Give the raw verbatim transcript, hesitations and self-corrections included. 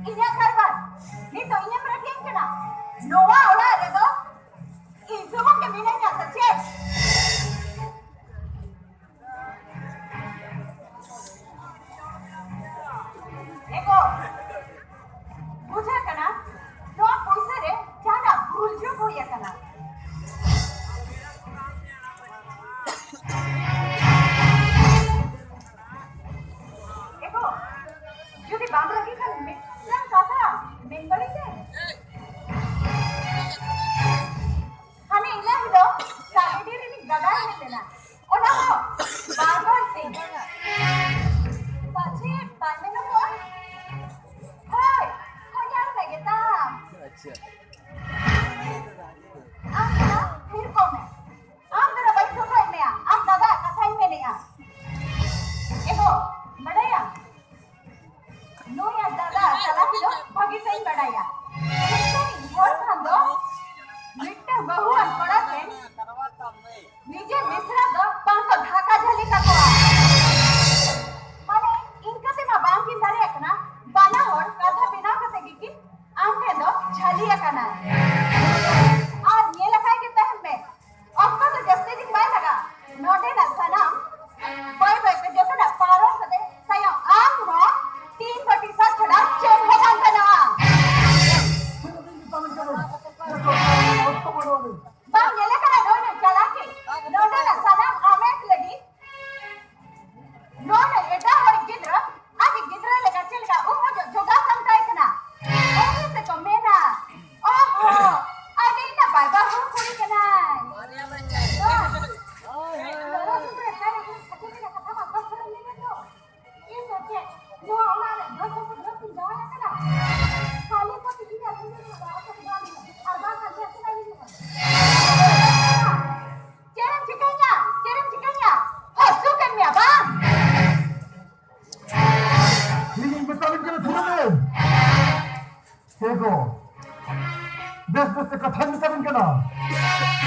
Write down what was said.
ᱤᱧᱟᱹᱜ ᱠᱟᱨᱵᱟᱨ ᱱᱤᱛᱚᱜ ᱤᱧᱮᱢ ᱨᱟᱹᱜᱤᱭᱟᱹᱧ ᱠᱟᱱᱟ? ᱱᱚᱣᱟ ᱚᱲᱟᱜ ᱨᱮᱫᱚ ᱤᱧ ᱥᱩᱢᱩᱝ ᱜᱮ ᱢᱤᱱᱟᱹᱧᱟ ᱥᱮ ᱪᱮᱫ? ᱮᱜᱳ, ᱵᱩᱡᱷᱟᱹᱜ ᱠᱟᱱᱟ ᱱᱚᱣᱟ ᱯᱚᱭᱥᱟ ᱨᱮ ᱡᱟᱦᱟᱱᱟᱜ ᱵᱷᱩᱞ ᱡᱩᱜ ᱦᱩᱭ ᱟᱠᱟᱱᱟ᱾ ᱮᱜᱳ, ᱡᱩᱫᱤ ᱵᱟᱢ ᱨᱟᱹᱜᱤ ᱠᱷᱟᱱ ᱢᱤᱫᱴᱟᱝ ᱠᱟᱛᱷᱟ ᱢᱮᱱ ᱫᱟᱲᱮᱭᱟᱹᱧ? ᱦᱟᱱᱮ ᱤᱱᱟᱹ ᱦᱤᱞᱳᱜ ᱥᱟᱞᱮᱰᱤ ᱨᱤᱱᱤᱡ ᱫᱟᱫᱟᱭ ᱦᱮᱡ ᱞᱮᱱᱟ, ᱚᱱᱟ ᱦᱚᱸ ᱵᱟᱨ ᱦᱚᱲ ᱛᱮ᱾ ᱯᱟᱪᱷᱮ ᱵᱟᱭ ᱢᱮᱱᱚᱜᱚᱜᱼᱟ? ᱦᱳᱭ, ᱦᱚᱧᱦᱟᱨ ᱢᱮᱜᱮ ᱛᱟᱢ᱾ ᱟᱪᱪᱷᱟ᱾ ᱟᱢ ᱫᱚ ᱛᱷᱤᱨ ᱠᱚᱜ ᱢᱮ᱾ ᱟᱢ ᱫᱚ ᱵᱟᱹᱧ ᱥᱚᱥᱚᱭᱮᱫ ᱢᱮᱭᱟ, ᱟᱢ ᱫᱟᱫᱟ ᱠᱟᱛᱷᱟᱧ ᱢᱮᱱᱮᱜᱼᱟ᱾ ᱮᱜᱳ, ᱵᱟᱰᱟᱭᱟᱢ? ᱱᱩᱭ ᱟᱡ ᱫᱟᱫᱟ ᱪᱟᱞᱟᱠ ᱫᱚ ᱵᱷᱟᱹᱜᱤ ᱥᱟᱹᱦᱤᱧ ᱵᱟᱰᱟᱭᱟ᱾ ᱢᱤᱫᱴᱟᱝ ᱦᱚᱲ ᱠᱷᱟᱱ ᱫᱚ ᱢᱤᱫᱴᱟᱝ ᱵᱟᱹᱦᱩᱣᱟᱱ ᱠᱚᱲᱟ ᱴᱷᱮᱱ ᱱᱤᱡᱮ ᱢᱤᱥᱨᱟ ᱫᱚ ᱵᱟᱝ ᱠᱚ ᱫᱷᱟᱠᱟ ᱡᱷᱟᱹᱞᱤ ᱠᱟᱠᱚᱣᱟ᱾ ᱢᱟᱱᱮ ᱤᱱᱠᱟᱹ ᱛᱮᱢᱟ ᱵᱟᱝ ᱠᱤᱱ ᱫᱟᱲᱮᱭᱟᱜ ᱠᱟᱱᱟ, ᱵᱟᱱᱟ ᱦᱚᱲ ᱠᱟᱛᱷᱟ ᱵᱮᱱᱟᱣ ᱠᱟᱛᱮ ᱜᱮᱠᱤᱱ ᱟᱢ ᱴᱷᱮᱱ ᱫᱚ ᱡᱷᱟᱹᱞᱤ ᱟᱠᱟᱱᱟ᱾ ᱟᱨ ᱧᱮᱞ ᱟᱠᱟᱭ ᱜᱮ ᱛᱟᱦᱮᱱ ᱢᱮ, ᱚᱠᱛᱚ ᱫᱚ ᱡᱟᱹᱥᱛᱤ ᱫᱤᱱ ᱵᱟᱭ ᱞᱟᱜᱟᱜᱼᱟ᱾ ᱱᱚᱰᱮᱱᱟᱜ ᱥᱟᱱᱟᱢ ᱵᱟᱹᱭ ᱵᱟᱹᱭ ᱛᱮ ᱡᱚᱛᱚᱱᱟᱜ ᱯᱟᱨᱚᱢ ᱠᱟᱛᱮ ᱛᱟᱭᱚᱢ ᱟᱢ ᱦᱚᱸ ᱛᱤᱱ ᱵᱟᱹᱴᱤ ᱥᱟᱛ ᱪᱷᱟᱰᱟ ᱪᱮᱫ ᱦᱚᱸ ᱵᱟᱝ ᱜᱟᱱᱚᱜᱼᱟ᱾ ᱵᱟᱝ ᱧᱮᱞ ᱟᱠᱟᱱᱟ ᱱᱩᱭ ᱱᱩᱭ ᱪᱟᱞᱟᱠ ᱜᱮ᱾ ᱱᱚᱰᱮᱱᱟᱜ ᱥᱟᱱᱟᱢ ᱟᱢᱮᱫ ᱞᱟᱹᱜᱤᱫ ᱱᱚᱰᱮ ᱮᱴᱟᱜ ᱦᱚᱲ ᱜᱤᱫᱽᱨᱟᱹ ᱟᱡ ᱜᱤᱫᱽᱨᱟᱹ ᱞᱮᱠᱟ ᱪᱮᱫ ᱞᱮᱠᱟ ᱩᱢ ᱚᱡᱚᱜ ᱡᱚᱜᱟᱣ ᱥᱟᱢᱴᱟᱭ ᱠᱟᱱᱟ, ᱩᱱᱤ ᱥᱮ ᱠᱚ ᱢᱮᱱᱟ, "ᱚᱦᱚ, ᱟᱹᱰᱤ ᱱᱟᱯᱟᱭ ᱵᱟᱹᱦᱩ ᱠᱩᱲᱤ ᱠᱟᱱᱟᱭ᱾" ᱵᱟᱝ, ᱞᱚᱞᱚ ᱫᱩᱠ ᱨᱮ ᱛᱟᱦᱮᱸ ᱠᱟᱛᱮ ᱠᱟᱛᱷᱟ ᱵᱟᱝ ᱠᱚ ᱥᱟᱹᱨᱤ ᱞᱮᱱᱟ ᱛᱚ᱾ ᱤᱧ ᱫᱚ ᱪᱮᱫ ᱱᱚᱣᱟ ᱚᱲᱟᱜ ᱨᱮ ᱵᱷᱟᱹᱜᱤ ᱵᱩᱡᱷᱟᱹᱣ ᱛᱤᱧ ᱡᱟᱶᱟᱭ ᱟᱠᱟᱱᱟ? ᱠᱷᱟᱹᱞᱤ ᱠᱚ ᱛᱤᱠᱤᱱ ᱟᱹᱠᱷᱨᱤᱧ ᱦᱩᱭᱩᱜᱼᱟ, ᱟᱨ ᱵᱟᱝᱠᱷᱟᱱ ᱪᱮᱫ ᱪᱤᱠᱟᱹᱭ ᱦᱩᱭᱩᱜᱼᱟ? ᱪᱮᱫ ᱮᱢ ᱪᱤᱠᱟᱹᱧᱟ? ᱪᱮᱫ ᱮᱢ ᱪᱤᱠᱟᱹᱧᱟ? ᱦᱟᱹᱥᱩ ᱠᱮᱫ ᱢᱮᱭᱟ ᱵᱟᱝ? ᱤᱧᱤᱧ ᱢᱮᱛᱟᱵᱤᱱ ᱠᱟᱱᱟ, ᱛᱷᱤᱨᱚᱜ ᱢᱮ᱾ ᱮ ᱜᱚ, ᱵᱮᱥ ᱵᱮᱥ ᱛᱮ ᱠᱟᱛᱷᱟᱧ ᱢᱮᱛᱟᱵᱤᱱ ᱠᱟᱱᱟ᱾